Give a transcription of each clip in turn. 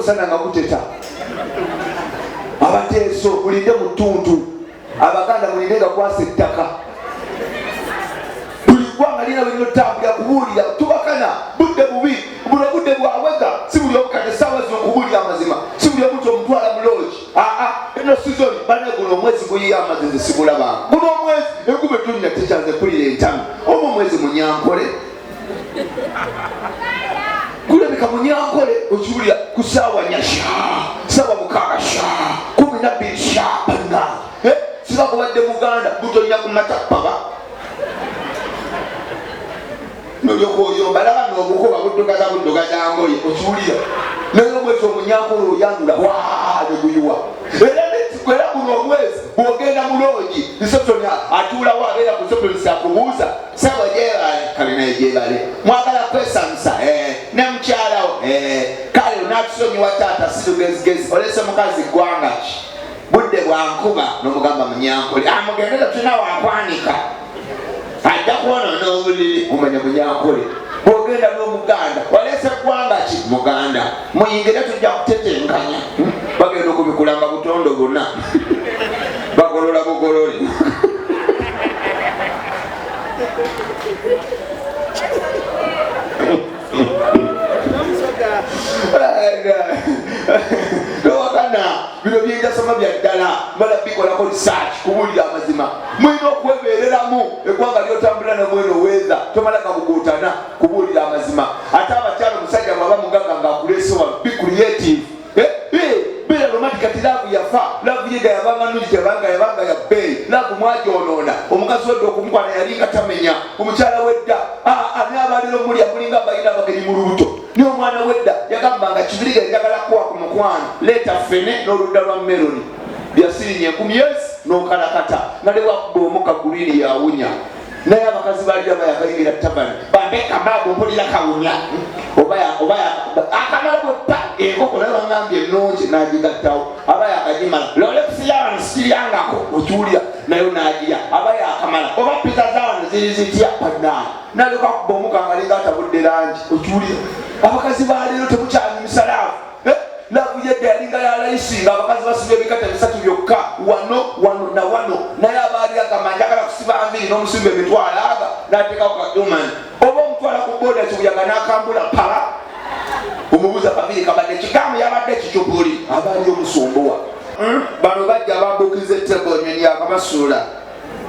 Omusana nga guteta. Abateeso mulinde mu ttuntu, Abaganda mulinde nga kwasa ettaka. Buli ggwanga lirina bwe linotambulira kubuulira. Tubakana budde bubi, buno budde bwawega. Si buli omu kati essaawa zino nkubuulira amazima, si buli omu nti omutwala mu loogi. Aa, eno sizoni bane, guno omwezi guyiye amazzi, nze sigulabanga guno omwezi. Enkuba etonnya tekyanze kulira entami. Oba omwezi munyankole gulabika munyankole, okiwulira ku saawa 4 sha, saawa 6 sha, 12 sha. Bannange, siba kubadde muganda gutonya ku makya paba nolyoka oyomba, laba nobukuba buddugaza buddugaza ngoye, okiwulira. Naye omwezi omunyankole oyandula wa neguyiwa. Era guno omwezi bwogenda mu loogi, reception atuulawo, abeera ku reception akubuuza, "Sebo, gyebale." "Kale, naye gyebale. Mwagala kwesamusa ne mukyalawo? Kale onatusonyiwa taata, si lugezigezi. Olese mukazi ggwanga ki? Budde bwankuba." Nomugamba munyankole, "Amugende, tetulina wakwanika, ajja kwonoona obuliri." Omanya munyankole. Bwogenda n'omuganda, "Walese ggwanga ki?" "Muganda." "Muyingire, tujja kutetenkanya." Bagenda okubikula nga butondo buna bagolola bugolole. Towakana, bino byenjasoma bya ddala, mala bikolako research. Kubuulira amazima, mulina okwebeereramu eggwanga lyotambula namweno weeza, tomala gabuguutana. Kubuulira amazima, ate abakyala, omusajja bwaba mugaga ngaakuleese wano, be creative. Beera romantic. Kati love yafa. Love yega yabanga nungi, tebanga yabanga ya bbeeyi. Love mwagyonoona. Omukazi wedda okumukwana yalinga tamenya. Omukyala wedda naye abaliro mulya mulinga abalina abagenyi mu lubuto. Naye omwana wedda yagambanga, "Kibiriga, njagala kuwa ku mukwano, leeta ffene n'oludda lwa meloni byasirinnya 1000." Yes, n'okalakata nga ne wakuba omuka gurini yawunya. Naye abakazi balira bayakayingira tavani, "Bambe kababu, mpulira kawunya." Oba akamala bwepa enkoko naye bangambye ennungi, nagigattawo. Aba yakagimala, "Rolex yawano siryangako," okiwulira, nayo nagirya. Aba yakamala, "Oba pizza zawano ziri zitya?" Bannange, naleka kuba omuka nga alinga atabudde langi, okiwulira. Abakazi baleero temukyanyumisa love. Love yedda yalinga yalayisi, nga abakazi basiba ebikata bisatu byokka, wano, wano na wano. Naye abaali agamba, "Njagala kusiba nviri," n'omusimba emitwalo aga n'ateekako kadumani, oba omutwala ku boda kibuyaga n'akambula pala. Omubuuza kabiri kabadde kigamu, yabadde kicupuli. Abaali omusumbuwa. Bano bajja babuukiza ettebo, nyonyi yakabasuula,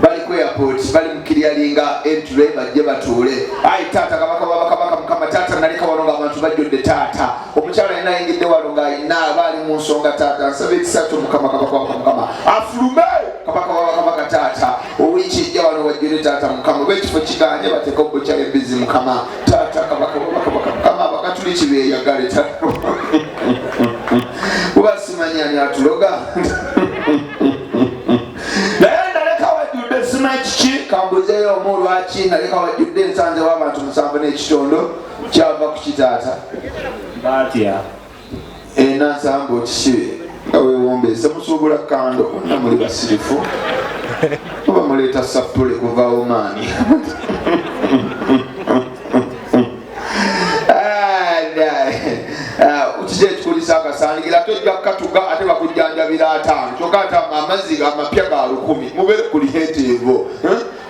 bali ku airport, bali mu clearinga entry, bajje batuule. Ayi taata kabaka wabakabaka, mukama taata, naleka wano nga abantu bajjudde. Taata, omukyala yina ayingidde wano ng'ayina aba ali mu nsonga. Taata, nsaba ekisa kyo, mukama kabaka wabaka, mukama afulume. Kabaka wabakabaka, taata, owiiki ejja wano wajjule. Taata mukama, oba ekifo kiganye, bateeke obukya embizi. Mukama taata kabaka wabakabaka, mukama, abakatuliki beyagale. Taata, kuba simanyi ani atuloga, naye naleka wajjudde, simanyi kiki. Kambuzeeyo omu, lwaki naleka wajjudde? Nsanzewo abantu 7 n'ekitundu. Kyava ku kitaata? Batya? Enansamba okiki nga wewombeese, musuubula kando onna, muli basirifu oba muleeta sapule kuva Omaani? Kiki ekikulisa akasandigira? Ate ojja kukatuga, ate bakujjanjabira 50, kyokka ate amazzi amapya ga 1000. Mubeere creative.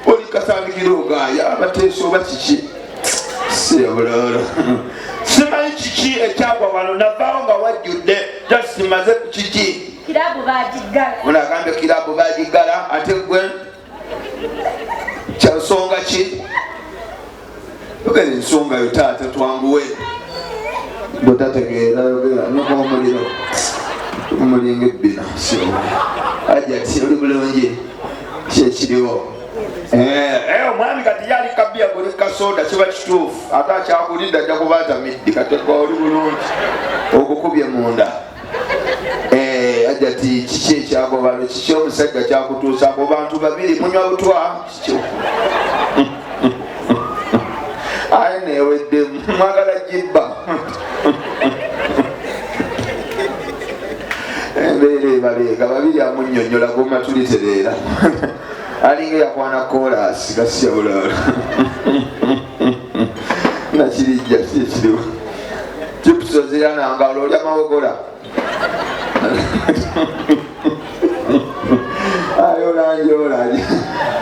Oli kasandikira ogaaya abateesa oba kiki? Siyabulolo, simanyi kiki ekyagwa wano. Navaawo nga wajjudde, just maze ku kiki. Kirabu bagiggala. Ono agambye kirabu bagiggala. Ate gwe kyansonga ki? Yogera ensonga yo taata, twanguwe. Bwetategeera yogera nuka omuliro tumulinga ebbina. Aja ti oli bulungi, kyekiriwo. Omwami kati yali kabia guli kasoda, kiba kituufu, ate akyakulidde ajja kuba atamiddi. Kati gwe oli bulungi, ogukubye munda. Aja ti kiki ekyagobalo? Kiki omusajja kyakutuusaako? Bantu babiri munywa butwa, kiki? Aye neweddemu, mwagala jibba embeera ebaleega babiri, amunnyonnyola goma tulitereera, alinga eyakwana koolaasi gasya bulala nakirijja. Ki ekiriwo? Chips ozirya? Tozirya nangalo, olya mawogola. Ayolanjola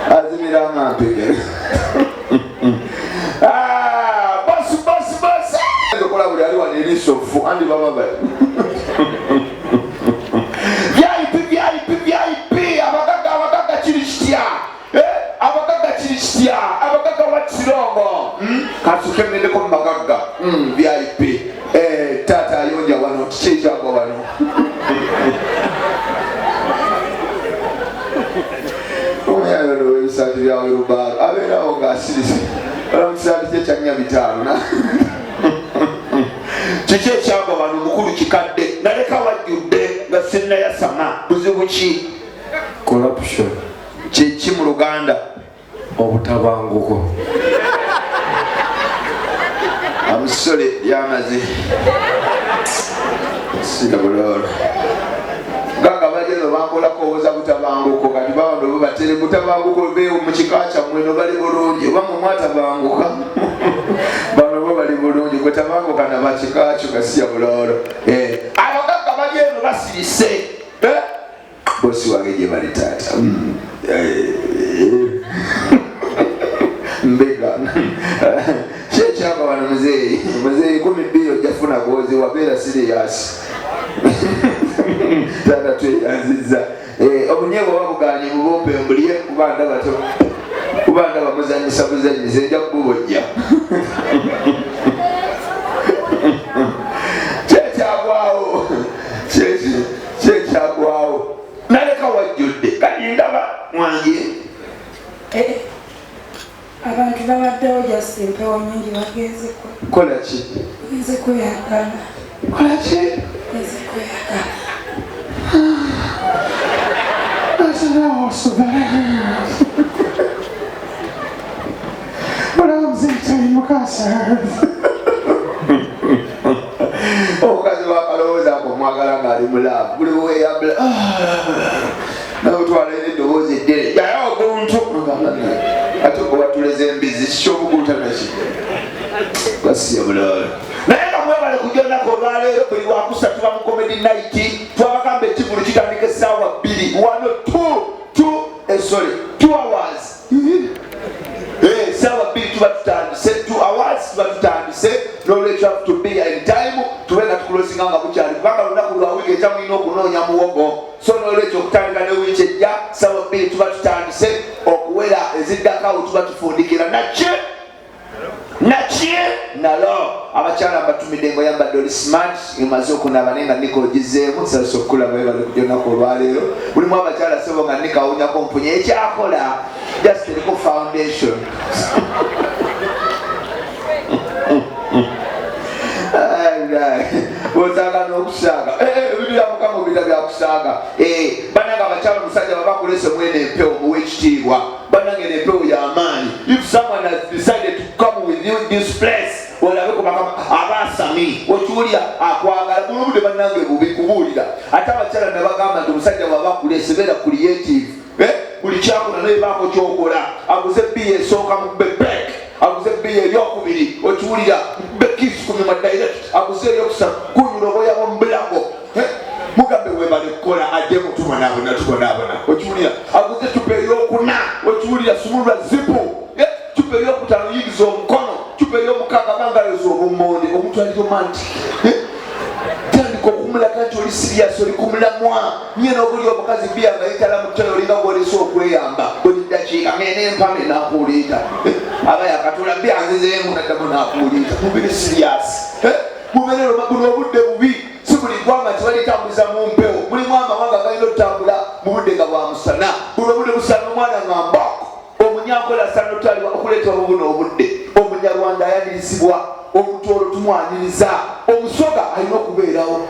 azimira nga mpeke. Ah, bosi bosi bosi okola buli ali wano eriiso ffu andi baba bali VIP VIP VIP abagagga abagagga kiri kitya? Eh, abagagga kiri kitya? Abagagga wa kirongo, Kasuke ngendeko mu bagagga, VIP. Eh, taata ayonja wano, kiki ekyagwa wano? Omuyayolo ebisaati bya werubaalo abeerawo ng'asirise ola mukisaati kye kya 450. Kiki ekyagwa wano? Mukulu kikadde naleka wajjudde nga sinnayasama, buzibu ki? Corruption. Kyeki mu Luganda? Obutabanguko. Amusole yamaze sina bulolo gaga bageno bankolako owoza butabanguko. Kati bawano bo batere butabanguko beewo mu kika kyammwe no bali bulungi oba mwe mwatabanguka, bano bo bali bulungi. Gwe tabanguka na bakika kyo gasiya bulolo. Eh, abagagga bali eno basirise. Eh, bosi wange gye bali taata. Eh, mbega kyekyaba wano muzeeyi, muzeeyi 12 ojja funa gwozi wabeera serious. Taata tweyanzizza. Eh, obunyeebwa babuganye bubumpe mbulye kuba ndaba kuba ndaba muzanyisa buzanyiza enja kububojja. Kyekyagwawo, kyekyagwawo naleka wajjudde kati ndaba mwange. Eh, abantu babaddewo just empewo nyingi, bagenze Kola ki? Bagenze kweyagala. Kola ki? Bagenze kweyagala. Mukasa. Omukazi wakalowooza ako omwagala ng'ali mu love, buli weyambula notwala era eddoboozi eddere yaye oguntu ate owatuleza embizi kikyobuguuta naki gasiya bulala. Naye nga mwebale kujja olunaku olwaleero. Buli lwakusatu tuba mu comedy night. Twabagamba ekivulu kitandika essaawa 2 wano 2 sorry, 2 hours. Eh, saawa 2 tuba tutandise, 2 hours tuba tutandise. Nolwekyo have to be in time, tube nga tukulosinga nga bukyali kubanga lunaku lwa wiiki ekya mulina okunoonya muwogo. So nolwekyo okutandika ne wiiki ejja saawa 2 tuba tutandise okuwera, eziddako awo tuba tufundikira naki naki nalo. Abakyala mbatumidde nga oyambadde oli smart, emaze okunaaba naye nga nika ogizeemu nsasa okukulaba. Webale kujja olunaku olwaleero. Mulimu abakyala sebo nga nika awunyako mpunye ekyakola just eriko foundation. Osaaga n'okusaaga ebintu bya Mukama obita byakusaaga. Banange abakyala, omusajja baba kulese mwene empewo muwe ekitiibwa. Banange empewo y'amaanyi. If someone has decided to come with you this place, olabe ku bakama abaasami okiwulira akwagala bulubudde. Bannange bubi kubuulira ate abakyala nabagamba nti omusajja bwaba akulese beera creative. Eh, buli kyakola naye baako kyokola. Aguze bbiya esooka, mukube break. Aguze bbiya eyokubiri, okiwulira, mukube kiss ku mimwa direct. Aguze eyokusatu, kunyula obwoya bwomubulago. Eh, mugambe webale kukola ajjemu tubonaabona tubonaabona. Okiwulira, aguze cupa eyokuna, okiwulira, sumulula zipu. Eh, cupa eyokutaano, yingiza omukono. Cupa eyomukaaga, bangayoza obummonde. Omuntu ali romantic. Eh, tandika okumulaga nti oli serious, oli kumulamwa nye n'obuli omukazi bbiya nga yetala mu toilet, olinga gwolesa okweyamba buli ddakiika ngenda empame nakuuliita aba yakatula bbiya nzizeemu naddamu nakuuliita. Mubiri serious, mubeere buno obudde bubi. Si buli ggwanga nti balitambuza mu mpewo. Mulimu amawanga galina otutambula mu budde nga bwa musana. Buno obudde busana omwana nga mboko. Omunyankola asana otwalibwa okuleetebwa mu buno obudde. Omunyarwanda ayanirizibwa, omutoolo tumwaniriza, omusoga alina okubeerawo.